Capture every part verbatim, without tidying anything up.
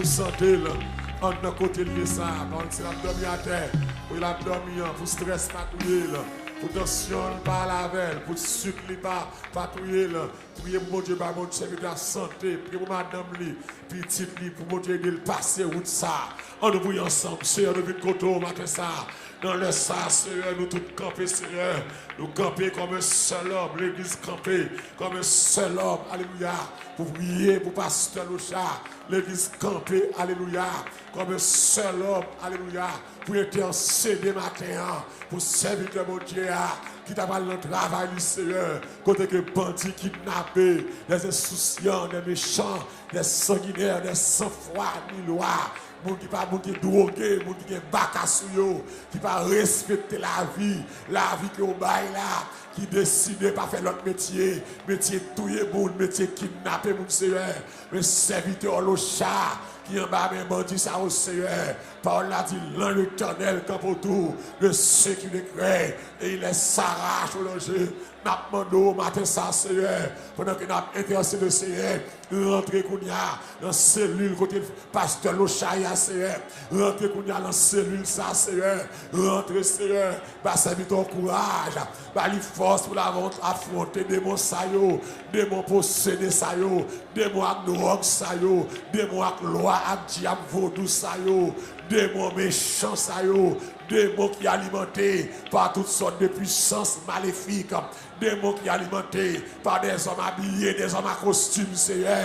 Sante l anndan kote l ye sa. Pawòl se l ap dòmi atè. Pou l ap dòmi an, pou strès pa touye l, pou tansyon l pa al avè l, pou sik li pa, pa touye l. Priye pou Bondye ba Bondye sèvitè a sante. Priye pou madanm li, pitit li, pou Bondye ede l pase wout sa. Ann nou priye ansanm. Seyè, nou vin kote w maten sa. Nan lè sa, Seyè, nou tout kanpe, Seyè. Nou kanpe kòm yon sèl òm. Legliz kanpe kòm yon sèl òm. Alelouya. Pou priye pou pastè Locha. Legliz kanpe, alelouya, kòm yon sèl òm, alelouya, pou entèsede maten an, pou sèvitè Bondye a, ki ta pral nan travay li, Seyè, kote ke bandi kidnape, dè ensousyan, dè mechan, dè sanginè, dè san fwa ni lwa, moun ki pa, moun ki dwoge, moun ki gen baka sou yo, ki pa respekte lavi, lavi ke w bay la, ki deside pa fè lòt metye, metye touye moun, metye kidnape moun, Seyè. Men sèvitè w Locha ki anba men bandi sa yo, Seyè. Pawòl la di, l'ange de l'Éternel campe autour de ceux qui le craignent et il les arrache au danger. N ap mande w maten sa, Seyè, pandan ke n ap entèsede, Seyè, rantre kounye a nan selil kote pastè Locha ye a, Seyè. Rantre kounye a nan selil sa, Seyè. Rantre, Seyè. Ba sèvitè w kouraj. Ba li fòs pou l avon-, afwonte demon sa yo, demon posede sa yo, demon ak dwòg sa yo, demon ak lwa ak dyab vodou sa yo, demon mechan sa yo, demon ki alimante pa tout sòt de pwisans malefik, demon ki alimante pa dèzòm abiye, dèzòm a kostim, Seyè,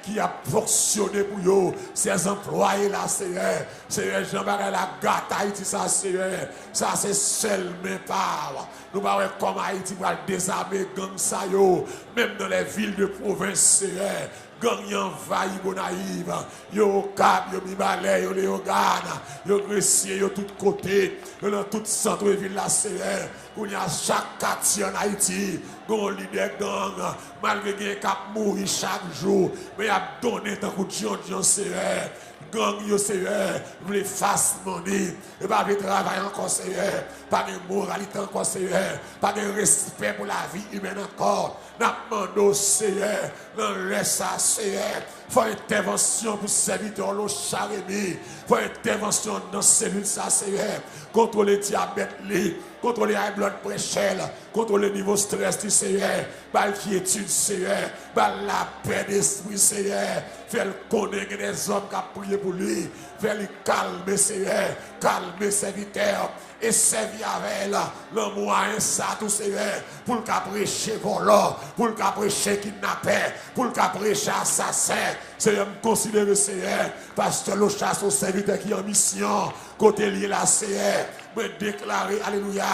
ki ap fonksyone pou yo, sèz anplwaye la, Seyè. Seyè, jan bagay la gate Ayiti sa, Seyè, sa se sèl men pa w. Nou pa wè kòman Ayiti pral dezame gang sa yo, menm nan lè vil de pwovens, Seyè. Gang yo anvayi Gonayiv, yo Okap, yo Mibalè, yo Leyogàn, yo Gresye, yo tout kote, yo nan tout sant vil la, Seyè. Kounye a, chak katye ann Ayiti, gen yon lidè gang, malgre gen k ap mouri chak jou, men y ap donnen tankou dyondyon, Seyè. Gang yo, Seyè, vle fast money. Yo pa vle travay ankò, Seyè. Pa gen moralite ankò, Seyè. Pa gen respè pou lavi imèn ankò. N ap mande w, Seyè, nan lè sa, Seyè, fè entèvansyon pou sèvitè w Locha Remy. Fè entèvansyon nan selil sa, Seyè. Kontwole dyabèt li, kontwole high blood pressure l, kontwole nivo strès li, Seyè. Ba l kyetid, Seyè. Ba l lapè despri, Seyè. Fè l konnen gen dèzòm k ap priye pou li. Fè li kalme, Seyè. Kalme sèvitè w. E sèvi avè l nan mwayen sa tou, Seyè, pou l ka preche vòlò, pou l ka preche kidnapè, pou l ka preche asasen. Seyè, m konsidere, Seyè, pastè Locha se yon sèvitè ki an misyon. Kote l ye la, Seyè, mwen deklare, alelouya,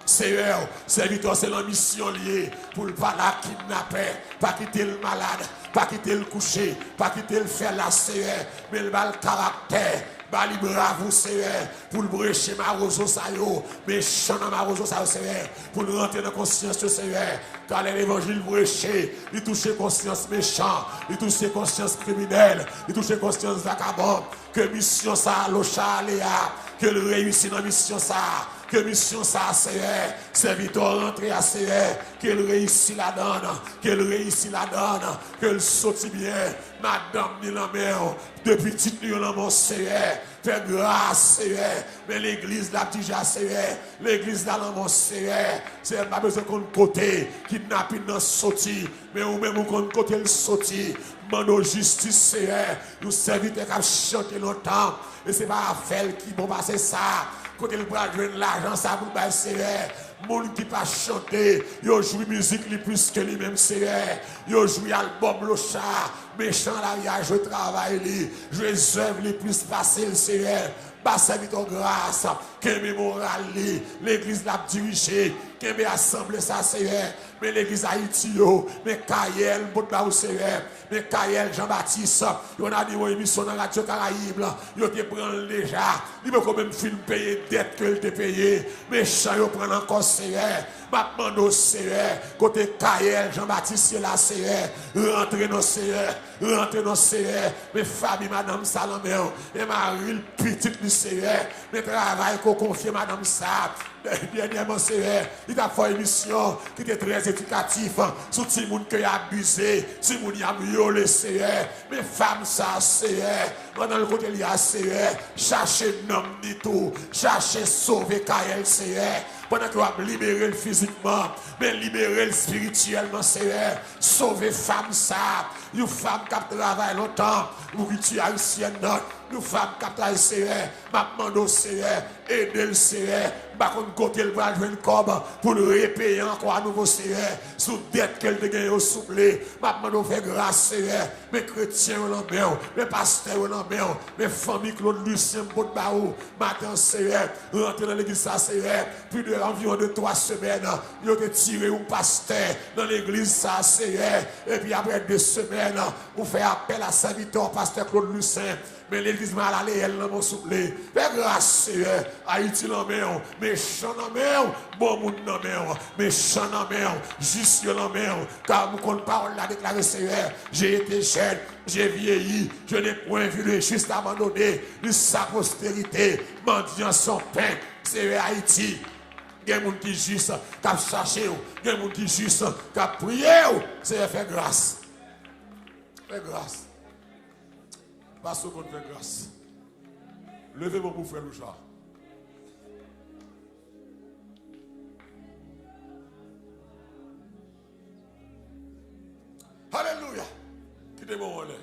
Seyè, sèvitè w se nan misyon l ye, pou l pa la kidnapè, pa kite l malad, pa kite l kouche, pa kite l fè la, Seyè, men l ba l karaktè, ba li bravou, Seyè, pou l preche mawozo sa yo, mechan nan mawozo sa yo, Seyè, pou l rantre nan konsyans yo, Seyè. Talè levanjil preche, li touche konsyans mechan, li touche konsyans kriminèl, li touche konsyans vakabon. Ke misyon sa a, Locha ale a, ke l reyisi nan misyon sa a. Ke misyon sa a, Seyè, sèvitè w rantre a, Seyè, ke l reyisi ladan l, ke l reyisi ladan l, ke l soti byen. Madanm ni nan men w, de pitit li yo nan men w, Seyè. Fè gras, Seyè. Men legliz la ap dija, Seyè. Legliz la nan men w, Seyè. Seyè, m pa bezwen konn kote kidnapin nan soti, men ou menm ou konn kote l soti. M mande w jistis, Seyè. Yon sèvitè k ap chante lontan, e se pa afè l ki bon pase sa. Kote l pral jwenn lajan sa pou l bay, Seyè? Moun ki pa chante, yo jwi mizik li plis ke li menm, Seyè. Yo jwi albòm Locha, mechan lari a jwe travay li, jwe zèv li plis pase l, Seyè. Ba sèvitè w gras, kenbe moral li, legliz l ap dirije, kenbe asanble sa, Seyè. Men legliz Ayiti yo, men Kayèl, m pot ba ou, Seyè. Men Kayèl Jean Baptiste, yo anime yon emisyon nan Radyo Karayib, yo te pran l deja. Li poko menm fin peye dèt ke l te peye. Mechan yo pran l ankò, Seyè. M ap mande w, Seyè, kote Kayèl Jean Baptiste ye la, Seyè? Rantre non, Seyè. Rantre non, Seyè. Men fanmi madanm sa nan men w. Men mari l, pitit li, Seyè. Men travay ke w konfye madanm sa. Dènyèman, Seyè, li t ap fè emisyon ki te trè edikatif sou timoun ke y abize, timoun y ap vyole, Seyè. Men fanm sa a, Seyè, pandan l kote l ye a, Seyè, chache nanm ni tou, chache sove kay l, Seyè. Pandan ke w ap libere l fizikman, men libere l espirityèlman, Seyè. Sove fanm sa a, yon fanm k ap travay lontan pou kilti ayisyèn nan, yon fanm k ap travay, Seyè. M ap mande w, Seyè, ede l, Seyè. M pa konn kote l pral jwenn kòb pou l repeye ankò anouvo, Seyè, sou dèt ke l te genyen yo, souple. M ap mande w fè gras, Seyè. Men kretyen yo nan men w, men pastè yo nan men w, men fanmi Claude Lucien m pot ba ou maten an, Seyè. Rantre nan legliz sa, Seyè. Plis de anviwon de twa semèn, yo te tire yon pastè nan legliz sa, Seyè. Epi apre de semèn, ou fè apèl a sèvitè w, pastè Claude Lucien. Men legliz Malaleyèl nan men w, souple. Fè gras, Seyè. Ayiti nan men w. Mechan nan men w. Bon moun nan men w. Mechan nan men w. Jis yo nan men w. Kar m konn pawòl la deklare, Seyè, j'ai été jeune, j'ai vieilli, je n'ai point vu de juste abandonné, ni sa postérité, mendiant son pain. Seyè, Ayiti, gen moun ki jis k ap chache w. Gen moun ki jis k ap priye w. Seyè, fè gras. Fè gras. Pastè konn fè gras. Leve men w pou frè Lochard. Alelouya. Kite men w anlè.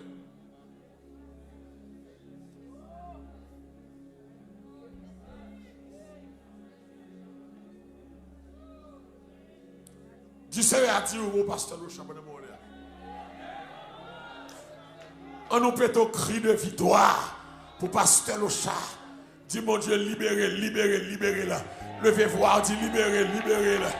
Di Seyè a di ou, pastè Lochard, pandan mwen anlè a. An nou pete yon kri de viktwa pou pastè Lochard. Di Bondye, libere l, libere l, libere l. Leve vwa w, di, libere l, libere l.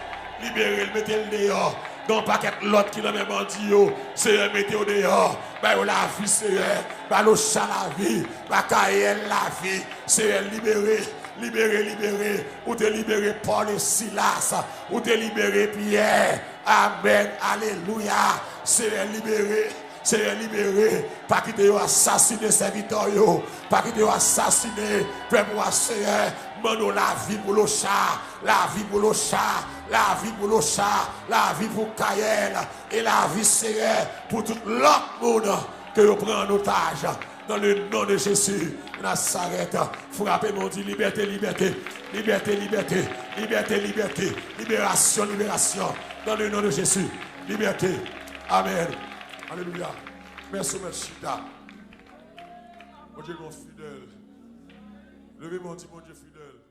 Libere l, mete l deyò. Gen yon pakèt lòt ki nan men bandi yo. Seyè, mete yo deyò. Ba yo lavi, Seyè. Ba Lochard lavi. Ba Kayèl lavi. Seyè, libere, libere, libere. Ou te libere Pòl e Silas. Ou te libere Pyè. Amèn. Alelouya. Seyè, libere. Seyè, libere. Pa kite yo asasinen sèvitè w yo. Pa kite yo asasinen pèp ou a, Seyè. Mande w lavi pou Lochard. Lavi pou Lochard. Lavi pou Lochard. Lavi pou Kayèl. E lavi, Seyè, pou tout lòt moun ke yo pran an otaj. Dans le nom de Jésus de Nazareth, frape men w, di libète, libète, libète, libète, libète, libète, libète, libération, libération, dans le nom de Jésus, libète. Amèn. Alelouya. Mèsi, mèt chita. Bondye gon fidèl. Leve men w, di Bondye fidèl.